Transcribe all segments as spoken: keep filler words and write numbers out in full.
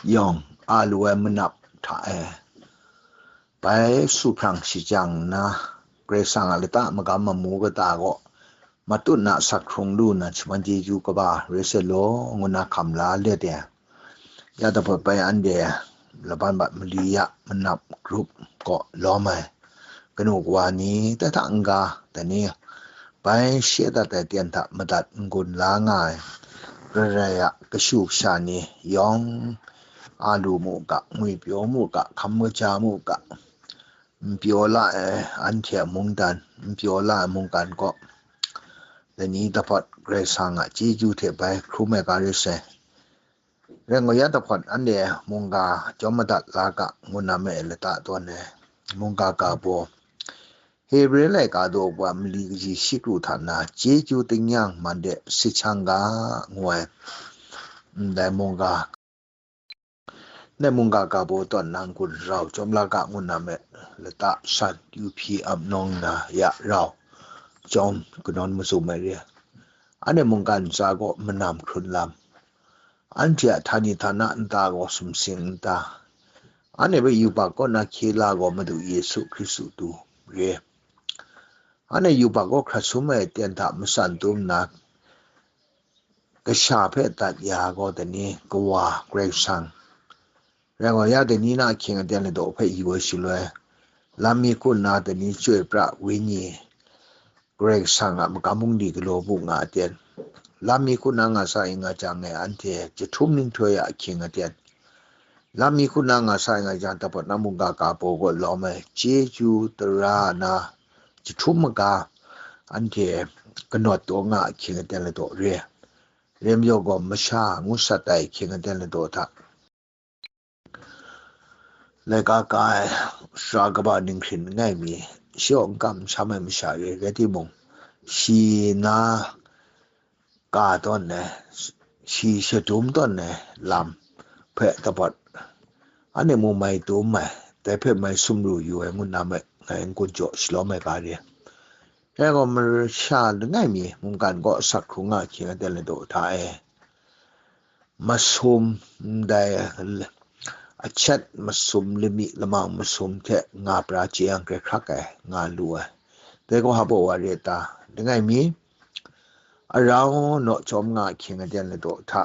yawng a lu ai manap hta e bai su hprang shajang nna, Karai Kasang a lata magam mamu kata gaw matut na asak hkrung lu nna shaman chyeju kaba rai sai law, ngu nna hkam la let e. Ya dapawt bai anhte laban bat mali ya manap grup kaw lawm ai kanu kawa ni, tai hta n-ga, dai ni bai she dat ai ten hta madat n-gun la nga ai, rai rai a, kashu kasha ni yawng, a lu mu ga, ngwipyaw mu ga, hkam kaja mu ga, n pyaw la ai anhte a mungdan, n pyaw la ai mungkan kaw, dai ni dapawt Karai Kasang a chyeju hte bai hkrum ai ga rai sai. Rai ngu ya dapawt anhte mungga jawm madat la ga, ngu nna me lata tawn ai, mungga ga baw, Hebre laika daw wa mali kaji shi kru hta na chyeju tingnyang man de sit shang ga, ngu ai. Ndai mungga, ndai mungga ga baw tawn na n-gun rau jawm la ga, ngu nna me lata san yu hpyi ap nawng na ya rau jawm kanawn mazum ai re. Anhte mungkan ntsa gaw manam hkrun lam, anhte a htani htana nta gaw sumsing nta, anhte hpe yubak kaw na hkye la gaw Madu Yesu Hkristu tu re. Anhte yubak kaw hkrat sum ai aten hta matsan dum nna, kasha hpe dat ya gaw dai ni, Kawa Karai Kasang. Rai gaw, ya dai ni na ahkying aten ladaw hpe yu ai shaloi, lam mi hku nna dai ni Chyoi pra Wenyi, Karai Kasang a magam bungli galaw bu nga aten, lam mi hku nna nga sa i nga jang e, anhte jahtum nhtoi a ahkying aten, lam mi hku nna nga sa i nga jang, dapawt na mungga ga baw gaw lawm ai chyeju tara na jahtum maga, anhte kanawt taw nga ahkying aten ladaw re. Rem yaw gaw masha ngu sat ai ahkying aten ladaw hta, laika ka ai sara kaba ninghkrin langai mi, shi a n kam sham ai masha re, rai timung, shi na ka tawn ai, shi shadum tawn ai lam hpe dapawt, anhte mung mai dum ai, dai hpe mai sumru yu ai ngu nna me, ngai n-gun jaw shalawm ai ga re. Rai gaw, masha langai mi mungkan kaw asak hkrung nga ahkying aten ladaw hta e, masum, ndai l-, achet masum, lami lamang masum hte nga pra chye yang, grai hkrak ai, nga lu ai. Dai gaw hpa baw wa re ta? Langai mi, arau naw chyawm nga ahkying aten ladaw hta,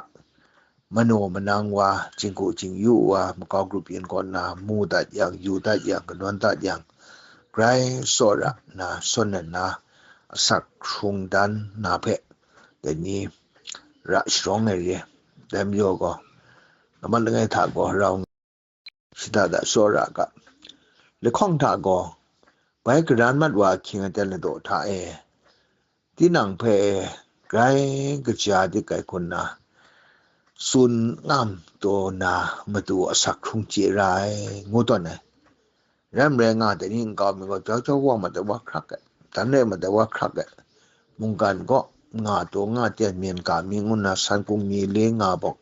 manu manang wa, jinggu jingyu wa, makau grup yin kaw na mu dat yang, yu dat yang, kanawn dat yang, grai tsawra na, sawn na, asak hkrung dan na hpe, dai ni ra sharawng ai re. Dai majaw gaw, lamat langai hta gaw rau shada da tsawra ga, lahkawng hta gaw, bai garan mat wa ahkying aten ladaw hta e, tinang hpe grai kaja dik ai hku nna, tsun ngam taw na matu asak hkrung chye ra ai, ngu tawn ai. Rai nme rai nga, dai ni nkau mi gaw jau jau wa mat ai wa hkrak ai, dan rai mat ai wa hkrak ai, mungkan kaw nga taw nga ten, myen ga mi ngu nna, san kung mi le nga bawk,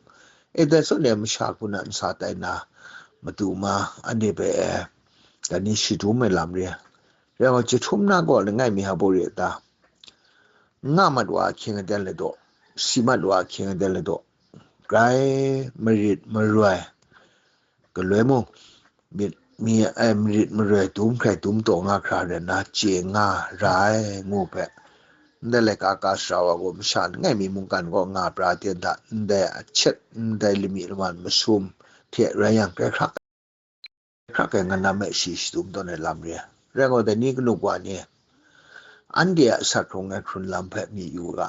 e, dai tsun e masha hku na nsa tai na matu ma, anhte hpe e, dai ni shadum ai lam re. Rai gaw, jahtum na gaw langai mi hpa baw re ta? Nga mat wa ahkying aten ladaw, si mat wa ahkying aten ladaw, grai marit maroi, galoi mung, myit mi ai marit maroi dum hkrai dum taw nga hkra rai nna, chye nga ra ai, ngu hpe, ndai laika ka sara wa gaw, masha langai mi mungkan kaw nga pra ten hta, ndai achet, ndai lami laman masum hte rai yang, grai hkrak hkrak ai, nga nam e shi shadum tawn ai lam re. Rai gaw, dai ni kanu wa ni, anhte a asak hkrung ai hkrun lam hpe mi yu ga,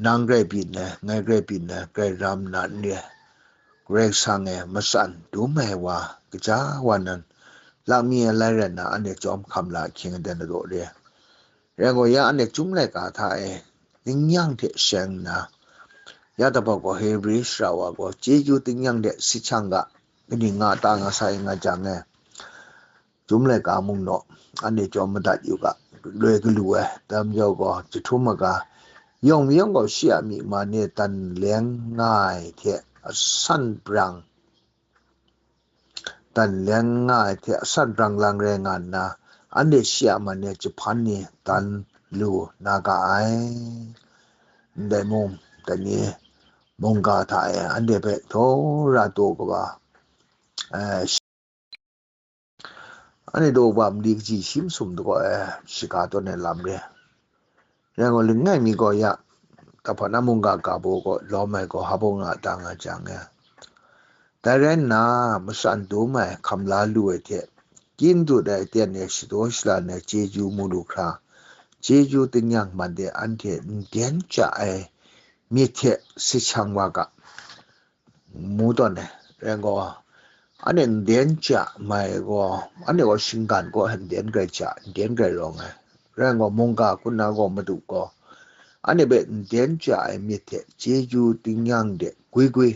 nang grai byin ai, ngai grai byin ai, grai ram na n re. Karai Kasang e matsan dum ai wa, kaja wa nan, lakmi ai lai rai nna, anhte chyawm hkam la ahkying aten ladaw re. Rai gaw, ya anhte Chyum laika hta e tingnyang hte sheng nna, ya dapawt gaw Hebre sara wa gaw chyeju tingnyang hte sit shang ga, kaning nga ta nga sai nga jang e, Chyum laika mung naw, anhte chyawm madat yu ga, loi galu ai, dai majaw gaw, jahtum maga, yawng mayawng gaw shi a myi man e dan leng nga ai hte asan brang, dan leng nga ai hte asan brang lang rai nga nna, anhte shi a man e jahpan ni dan lu na ga ai. Ndai mung, dai ni mungga hta e anhte hpe daw ra taw kaba, eh, anhte daw kaba mali kaji shi masum dagaw e shaga tawn ai lam re. Rai ngu, langai mi gaw ya, tahpa na mungga ga baw gaw lawm ai gaw hpa baw nga ta nga jang e. Dai rai nna, matsan dum ai hkam la lu ai hte, kyin dut ai aten e shadaw shalan ai chyeju mu lu hkra, chyeju tingnyang man de anhte nden ja ai myit hte si shang wa ga, ngu tawn ai. Rai gaw, anhte nden ja mai gaw, anhte gaw shinggan gaw nden grai ja, nden grai rawng ai. Rai gaw, mungga hku na gaw Madu gaw, anhte hpe nden ja ai myit hte chyeju tingnyang de gwi gwi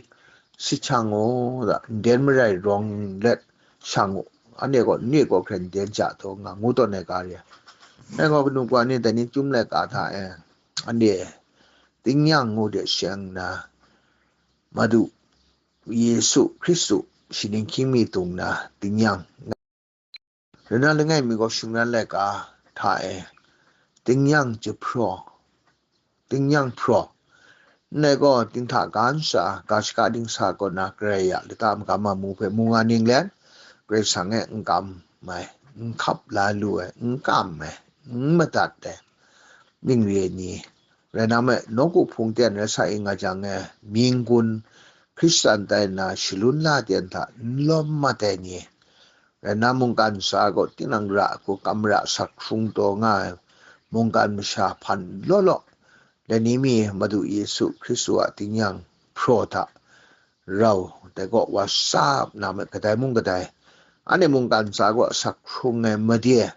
si shang u, nden marai rawng let shang u, anhte gaw ni gaw hkren nden ja taw nga, ngu tawn ai ga re. Rai gaw, kanu kawa ni dai ni chyum laika hta e, anhte tingnyang ngu de sheng nna, Madu Yesu Hkristu shaning hkying mi dung na tingnyang, rai nna langai mi gaw shingran laika hta e tingnyang jahpraw, tingnyang hpraw, ndai gaw dinghta ga ntsa, ga shaka dingsa kaw na Karai a lata magam amu hpe mu nga ning let, Karai Kasang e n kam ai, n hkap la lu ai, n kam ai, n madat ai, ning re ai ni, rai na me, nawku hpung ten rai sa i nga jang e, mying gun Hkristan tai na shalun la ten hta n lawm mat ai ni, rai na mungkan ntsa gaw tinang ra hku kam ra sak hkrung taw nga ai, mungkan masha hpan law law, dai ni mi Madu Yesu Hkristu a tingnyang hpraw hta rau, dai gaw wa sap na me kadai mung kadai, anhte mungkan ntsa gaw sak hkrung ai made,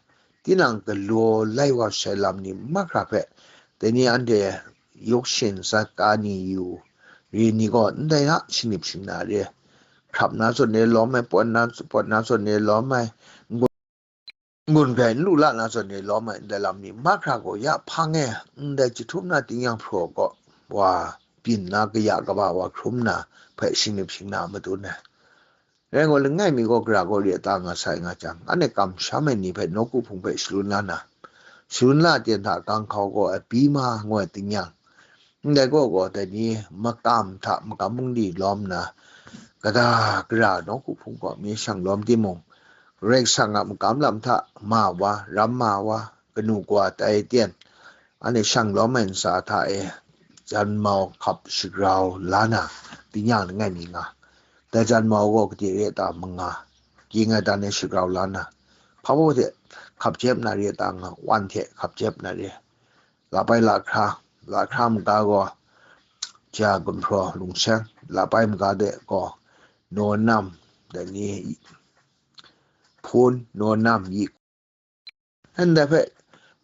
tinang galaw lai wa sai lam ni mahkra hpe, dai ni anhte yawk shin zat ka ni yu, re ni gaw ndai hta shingnip shingna re, hkrap na zawn e lawm ai, pawt na, pawt na zawn e lawm ai, n-gun, n-gun hkrai n lu la na zawn e lawm ai ndai lam ni mahkra gaw ya hpang e, ndai jahtum na tingnyang hpraw gaw wa byin na kaya kaba wa hkrum na hpe shingnip shingna madun ai. Rai ngu, langai mi gaw gara gaw re ta nga sai nga jang, anhte kamsham ai ni hpe nawku hpung hpe shalun la na, shalun la ten hta gang hkau gaw a byi ma ngu ai tingnyang, ndai gaw gaw dai ni makam hta makam mungli lawm nna, kada gara nawku hpung gaw mi shang lawm timung, Karai Kasang a makam lam hta ma wa, ram ma wa, kanu kawa tai ten, anhte shang lawm ai ntsa hta e, janmau hkap shagrau la na, tingnyang langai mi nga. Dai janmau gaw gade re ta manga, ging ai dan e shagrau la na, hpa baw hte hkap jep na re ta nga, wan hte hkap jep na re. Lapai lahkra, lahkra maga gaw, ja gumhpraw lungseng, lapai maga de gaw, naw nam, dai ni, hpun, naw nam, yi, ndai hpe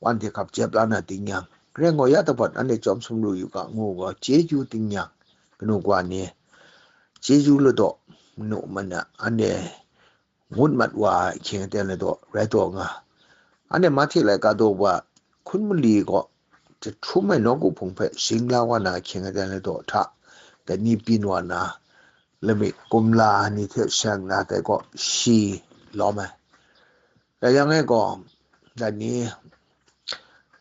wan hte hkap jep la na tingnyang, rai ngu, ya tapawt anhte chyawm sumru yu ga ngu gaw, chyeju tingnyang, kanu kawa ni, chyeju ladaw, manu mana, anhte ngut mat wa ai ahkying aten ladaw rai taw nga. Anhte Mahte laika daw wa hkun mali gaw jahtum ai nawku hpung hpe zing la wa na ahkying aten ladaw hta, dai ni byin wa na, lamik kumla ni hte seng na dai gaw shi lawm ai. Rai yang e gaw, dai ni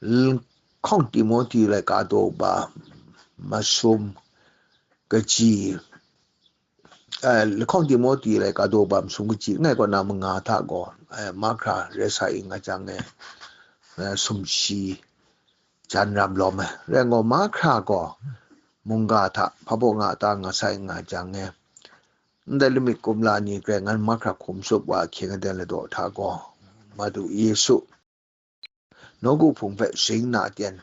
l-, lahkawng Timohti laika daw ba masum kaji, eh, lahkawng Timohti laika daw ba masum kaji langai kaw na manga hta gaw, eh, mahkra rai sa i nga jang e, eh, sumshi jan ram lawm ai. Rai ngu, mahkra gaw mungga hta hpa baw nga ta nga sai nga jang e, ndai lamik kumla ni grai ngan mahkra hkum tsup wa ahkying aten ladaw hta gaw, Madu Yesu nawku hpung hpe zing na aten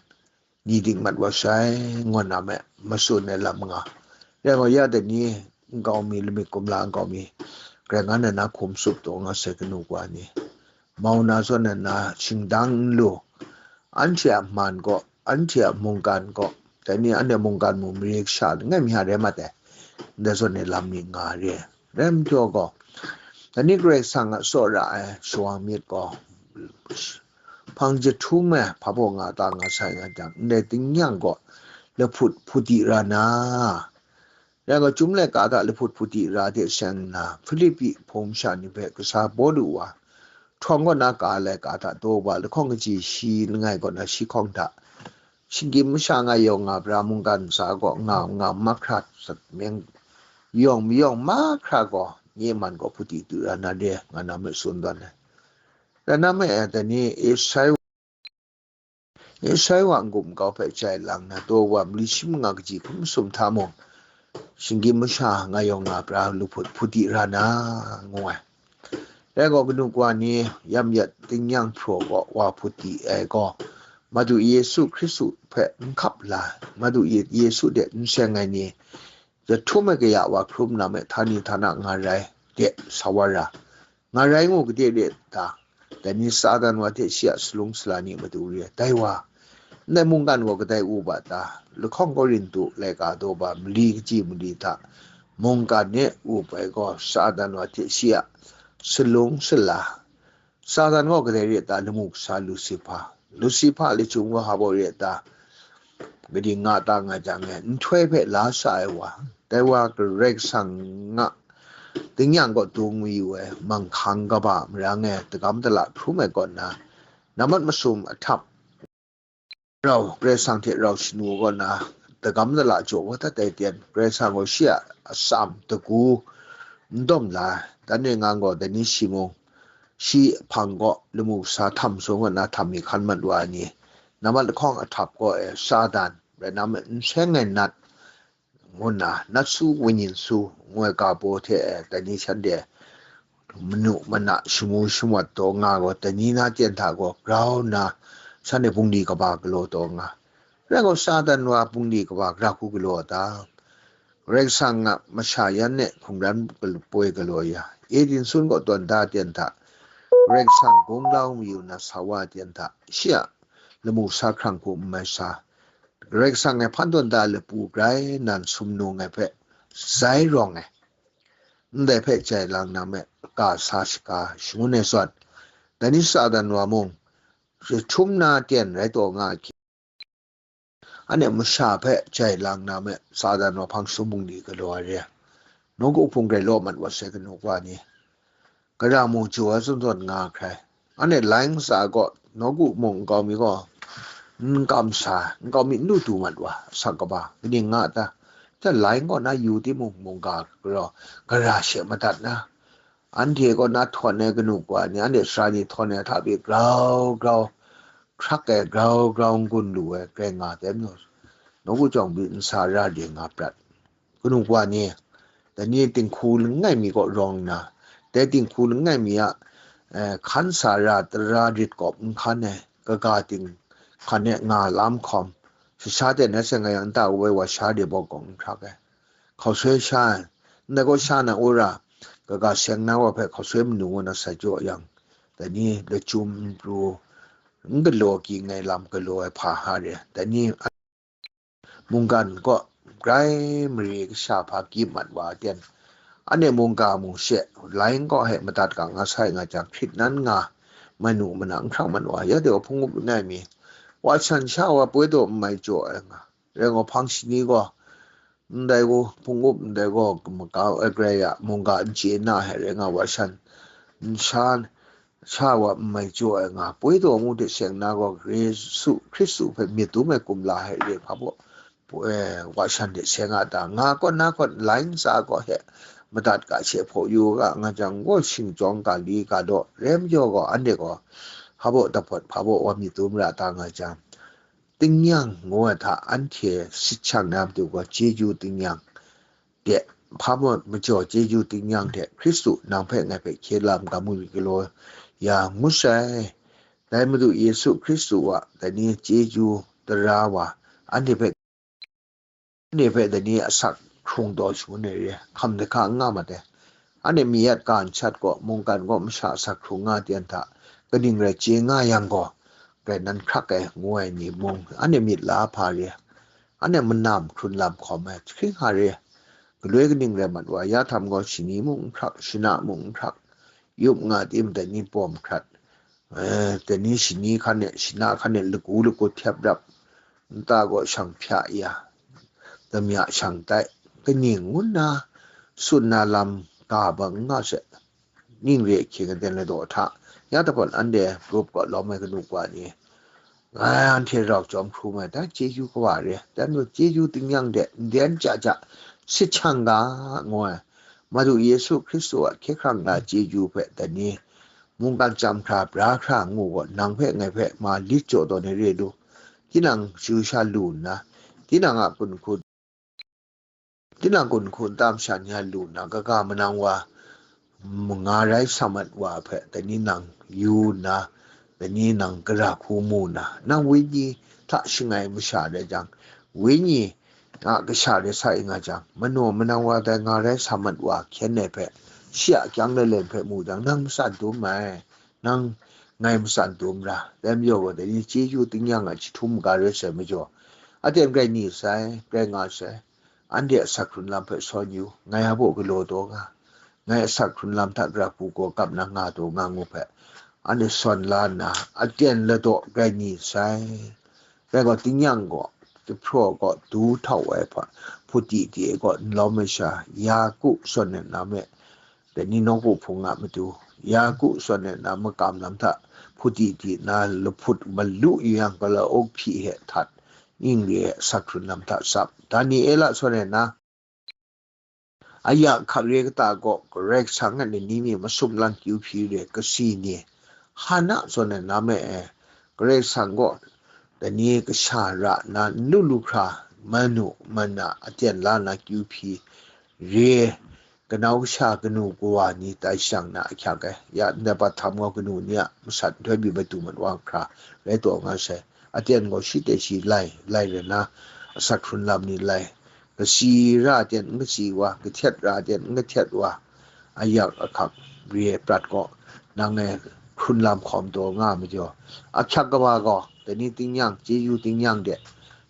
ni dingmat wa sai, ngu na me, matsun ai lam nga. Rai ngu, ya dai ni nkau mi, lamik kumla nkau mi, grai ngan na na hkum tsup taw nga sai, kanu kawa ni, mau na zawn na na shingdang n lu, anhte a man gaw, anhte a mungkan gaw, dai ni anhte mungkan mung mare kasha langai mi hta rai mat ai, ndai zawn e lam ni nga re. Rai majaw gaw, dai ni Karai Kasang a tsawra ai shawang myit gaw, hpang jahtum e hpa baw nga ta nga sai nga jang, ndai tingnyang gaw lahput hpudi ra na, rai nga, chyum laika hta lahput hpudi ra de seng nna, Hpilipi hpung masha ni hpe kasa Pawlu wa, htawng kaw na ka ai laika hta daw wa, lahkawng kaji shi langai kaw na shi hkawng hta, Shinggyim masha nga yawng nga pra mungkan sa gaw nga nga mahkra sat meng yawng mayawng mahkra gaw nye man gaw hputi tu ra na re nga na me tsun dan ai. Rai na me, dai ni Esai Esai wa n-gup nkau hpe jai lang na, taw wa mali shi manga kaji hkum masum hta mung, shinggyim masha nga yawng nga pra lu hput hputi ra na, ngu ai. Rai gaw, kanu kawa ni yam yat tingnyang hpraw gaw wa hputi ai gaw, Madu Yesu Hkristu hpe n hkap la, Madu Ye- Yesu de n seng ai ni, jahtum ai kaya wa hkrum na me htani htana nga rai de sa wa ra, nga rai ngu gade re ta? Dai ni Satan wa hte shi a salung sala ni matu re ai. Dai wa, ndai mungkan gaw kadai u ba ta? Lahkawng Korintu laika daw ba mali kaji mali hta mungkan e u bai gaw, Satan wa hte shi a salung sala. Satan gaw kadai re ta? Lamu kasa Lusifa. Lusifa lachyum gaw hpa baw re ta? Gadi nga ta nga jang e, nhtoi hpe la sa ai wa, dai wa Karai Kasang a tingnyang kaw dung mayu ai manghkang kaba marang e, dagam dala hkrum ai kaw na, nammat masum ahtap rau, Karai Kasang hte rau shanu kaw na, dagam dala jaw wa dat ai ten, Karai Kasang gaw shi a atsam dagu n dawm la ai. Dan e ngang gaw, dai ni shi mung, shi hpang gaw lamu kasa htam sung kaw na htam mi hkan mat wa ai ni, nammat lahkawng ahtap gaw e, Satan, rai na me, n seng ai nat, ngu nna, nat su, wenyin su, ngu ai ga baw hte e, dai ni shanhte manu mana shamu shamawt taw nga gaw, dai ni na ten hta gaw grau nna, shanhte bungli kaba galaw taw nga. Rai gaw, Satan wa bungli kaba gara hku galaw a ta? Karai Kasang a masha yan e hkungran poi galaw ya, Eden sun kaw tawn da ten hta, Karai Kasang gunglau mayu na sa wa ten hta, shi a lamu sa hkrang hku n mai sa, Karai Kasang e hpan tawn da lapu grai nan sumnung ai hpe zai rawng ai, ndai hpe jai lang na me, ka sa shaga shangun e zawn, dai ni Satan wa mung, jahtum na ten rai taw nga ai hkye, anhte masha hpe jai lang na me, Satan wa hpang sum bungli galaw ai re ai. Nawku hpung grai law mat wa sai, kanu kawa ni. Gara mung jaw ai zawn zawn nga hkrai. Anhte lai ntsa gaw, nawku mung nkau mi gaw n kam sa, nkau mi n lu du mat wa, asak kaba, kaning nga ta? Jan lai kaw na yu timung, mungga galaw, gara she madat na, anhte kaw na htawn ai kanu kawa ni, anhte sara ni htawn ai hta pyi grau grau hkrak ai, grau grau n-gun lu ai, grai nga tai majaw, nawku jawng pyi n sa ra de nga prat. Kanu kawa ni, dai ni dinghku langai mi kaw rawng nna, dai dinghku langai mi a, eh, hkan sa ra tara rit kawp n hkan ai, kaga ting hkan e nga lam hkawm, sasha ten na seng nga yang, nta woi wa sha de baw kawng n hkrak ai, hkausoi sha ai, ndai gaw sha na wora, kaga seng na wa hpe hkausoi manu ngu na sai jaw yang, dai ni lachyum n pru, n galaw ging ai lam galaw ai hpa ha re, dai ni mungkan kaw grai mare kasha hpa kyi mat wa ai ten, anhte mungga mung she, lai kaw he madat ga nga sai nga jang, hkrit nan nga, manu mana n hkrang mat wa, ya de wa hpung up langai mi, wa shan sha wa poi daw n mai jaw ai nga, rai gaw, hpang shani gaw, ndai gaw hpung up, ndai gaw makau ai grai a, mungga n chye na he rai nga, wa shan n sha sha wa n mai jaw ai nga, poi daw mu hte seng na gaw, Yesu Hkristu hpe myit dum ai kumla hte re hpa baw, eh, wa shan hte seng a ta? Nga kaw na kaw, lai ntsa kaw he madat ga she hpaw yu ga nga jang gaw, shingchawng ga li ga daw rai majaw gaw, anhte gaw hpa baw dapawt hpa baw wa myit dum ra ta nga jang, tingnyang ngu ai hta anhte sit shang na matu gaw, chyeju tingnyang de, hpa majaw chyeju tingnyang hte Hkristu nang hpe ngai hpe hkye lam ga mu myit galaw ya ngu sai. Dai Madu Yesu Hkristu a dai ni chyeju tara wa, anhte hpe, anhte hpe dai ni asak hkrung taw shangun ai re, hkam dahka n nga mat ai. Anhte mi yat ka nshat gaw, mungkan gaw masha asak hkrung nga ten hta kaning rai chye nga yang gaw, grai nan hkrak ai, ngu ai ni mung, anhte myit la hpa re, anhte manam hkrun lam hkawm ai, jahkring hka re, galoi kaning rai mat wa, ya htam gaw, shani mung n hkrak, shana mung n hkrak, yup nga tim dai ni pawm hkrat, eh, dai ni shani hkan e, shana hkan e, lagu lagut hkyep rap, nta gaw shang hpya ya, damya shang tai, kaning ngu nna tsun na lam ga bang n nga se. Ning re ahkying aten ladaw hta, ya dapawt anhte grup kaw lawm ai kanu kawa ni, Ngai anhte rau chyawm hkrum ai, dan chyeju kawa re, dan gaw chyeju tingnyang de nden ja ja sit shang ga, ngu ai. Madu Yesu Hkristu a hkye hkrang na chyeju hpe dan ni mungkan chyam hkra bra hkra ngu gaw, nang hpe ngai hpe ma lit jaw tawn ai re lu. Tinang shayu sha lu nna, tinang a gun hku, tinang gun hku nta masha ni a lu nna, kaga manang wa, nga rai sa mat wa hpe, dai ni nang yu nna, dai ni nang gara hku mu nna, nang wenyi hta shangai masha rai jang, wenyi a kasha rai sa i nga jang, manaw manang wa dai nga rai sa mat wa hkyen ai hpe, shi a kyang lalen hpe mu jang, nang matsan dum ai, nang ngai matsan dum ra, dai majaw gaw, dai ni chyeju tingnyang a jahtum ga rai sai majaw, aten grai ni sai, grai nga sai, anhte asak hkrun lam hpe sawn yu, ngai a baw galaw taw nga, ngai asak hkrun lam hta gara hku gaw kap nang nga taw nga ngu hpe, anhte sawn la nna, aten ladaw grai ni sai. Rai gaw, tingnyang gaw, jahpraw gaw du htau ai hpa, hput di di ai gaw n lawm ai sha, ya ku sawn ai lam e, dai ni nawku hpung a matu, ya ku sawn ai na makam lam hta hput di di na lahput malu yu yang, gala-, auk hpyi he htat, ning re ai asak hkrun lam hta tsap, Daniela sawn ai na, aya hkak re kata gaw Karai Kasang a ni mi masum lang kyu hpyi re kasi ni, Hana sawn ai na me e, Karai Kasang gaw dai ni kasha ra na n lu lu hkra, manu mana aten la na kyu hpyi re, kanau kasha kanu kawa ni tai shang na ahkyak ai, ya ndai pa htam gaw kanu ni a masat nhtoi mi matu mat wa hkra rai taw nga sai. Aten gaw shi tai shi lai, lai rai na, asak hkrun lam ni lai, kasi ra aten n kasi wa, kahtet ra aten n kahtet wa, ayak ahkak re ai prat gaw, nang e hkrun lam hkawm taw nga majaw, ahkyak kaba gaw, dai ni tingnyang, chyeju tingnyang de,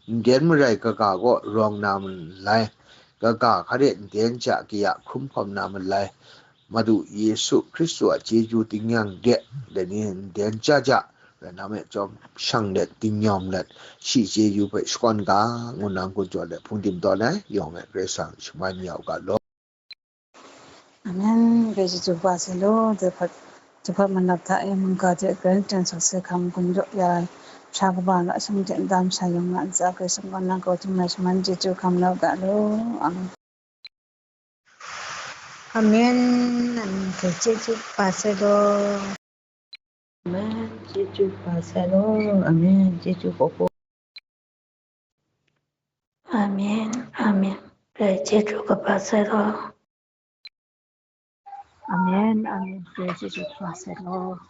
nden marai kaga gaw rawng na malai, kaga hkare nden ja kaya hkrum hkawm na malai, Madu Yesu Hkristu a chyeju tingnyang de, dai ni nden ja ja, rai na me chyawm shang let, tingnyawm let, shi chyeju hpe shakawn ga, ngu nang kun jaw let, hpung dim tawn ai, yawng e Karai Kasang shaman ya u ga law. Amen. Grai chyeju kaba sai law, jahpat, jahpat manap hta e mungga hte grai ten sakse hkam gun jaw ya ai, sha kaba la shang hte n dam sha yawng a ntsa Karai Kasang gaw nang grau htum ai shaman chyeju hkam lau ga law. Amen. Amen, amen. Grai chyeju kaba sai law. Amen. Chyeju kaba sai law. Amen. Chyeju kaba. Amen, amen. Grai chyeju kaba sai law. Amen, amen. Grai chyeju kaba sai law.